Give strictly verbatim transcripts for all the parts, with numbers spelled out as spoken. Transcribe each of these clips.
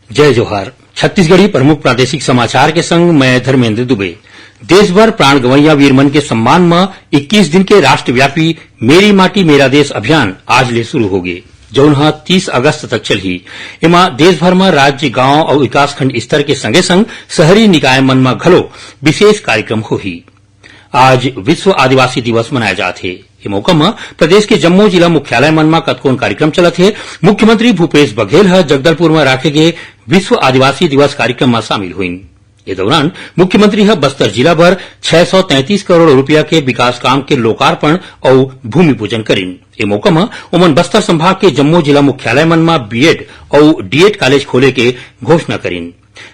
जय जोहार। छत्तीसगढ़ी प्रमुख प्रादेशिक समाचार के संग मैं धर्मेंद्र दुबे। देश भर प्राण गंवैया वीर मन के सम्मान म इक्कीस दिन के राष्ट्रव्यापी मेरी माटी मेरा देश अभियान आज ले शुरू होगे, जउन ह तीस अगस्त तक चलही। एमा देश भर म राज्य, गांव अउ विकासखंड स्तर के संगे संग शहरी निकाय मन म घलो विशेष कार्यक्रम होही। आज विश्व आदिवासी दिवस मनाया जात हे। ए मौका म प्रदेश के जम्मो जिला मुख्यालय मन म कतकोन कार्यक्रम चलत हे। मुख्यमंत्री भूपेश बघेल ह जगदलपुर म राखे गे विश्व आदिवासी दिवस कार्यक्रम म शामिल होइन। ए दौरान मुख्यमंत्री ह बस्तर जिला बर छह सौ तैंतीस करोड़ रुपया के विकास काम के लोकार्पण अउ भूमि पूजन करिन। ए मौका म ओमन बस्तर संभाग के जम्मो जिला मुख्यालय मन म बीएड अउ डीएड कॉलेज खोले के घोषणा करिन।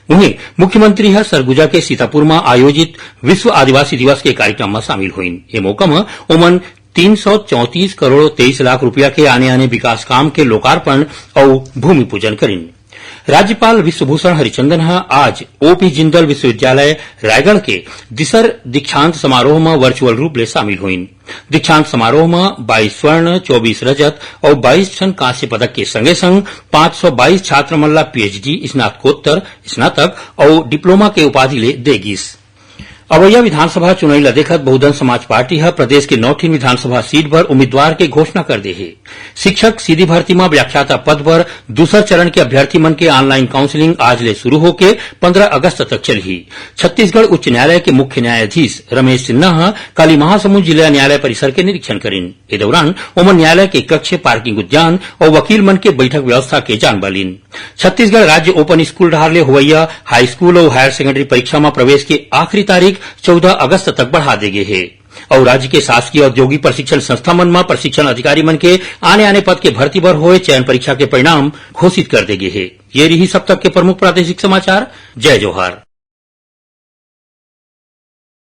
उहें, मुख्यमंत्री ह सरगुजा के सीतापुर म आयोजित विश्व आदिवासी दिवस के कार्यक्रम म शामिल होइन। ए मौका म ओमन तीन सौ चौंतीस करोड़ तेईस लाख रुपया के आने-आने विकास काम के लोकार्पण अउ भूमि पूजन करिन। राज्यपाल विश्वभूषण हरिचंदन ह आज ओपी जिंदल विश्वविद्यालय रायगढ़ के दिसर दीक्षांत समारोह म वर्चुअल रूप ले शामिल होइन। दीक्षांत समारोह म बाईस स्वर्ण, चौबीस रजत अउ बाईस ठन कांस्य पदक के संगे संग पांच सौ बाईस छात्र मन ला पीएचडी, स्नातकोत्तर, स्नातक अउ डिप्लोमा के उपाधि ले दे गिस। अवइया विधानसभा चुनई ला देखत बहुजन समाज पार्टी ह प्रदेश के नौ ठिन विधानसभा सीट बर उम्मीदवार के घोषणा कर दे हे। शिक्षक सीधी भर्ती म व्याख्याता पद बर दूसर चरण के अभ्यर्थी मन के ऑनलाइन काउंसलिंग आज ले शुरू होके पंद्रह अगस्त तक चलही। छत्तीसगढ़ उच्च न्यायालय के मुख्य न्यायाधीश रमेश सिन्हा ह काली महासमुंद जिला न्यायालय परिसर के निरीक्षण करिन। ए दौरान ओमन न्यायालय के कक्ष, पार्किंग उद्यान अउ वकील मन के बैठक व्यवस्था के जानबा लीन। छत्तीसगढ़ राज्य ओपन स्कूल डहार ले होवइया हाई स्कूल अउ हायर सेकेंडरी परीक्षा म प्रवेश के आखिरी तारीख चौदह अगस्त तक बढ़ा दे गे हे अउ राज्य के शासकीय औद्योगिक प्रशिक्षण संस्था मन म प्रशिक्षण अधिकारी मन के आने-आने पद के भर्ती बर होए चयन परीक्षा के परिणाम घोषित कर दे गे हे। ये रिहिस अब तक के प्रमुख प्रादेशिक समाचार। जय जोहार।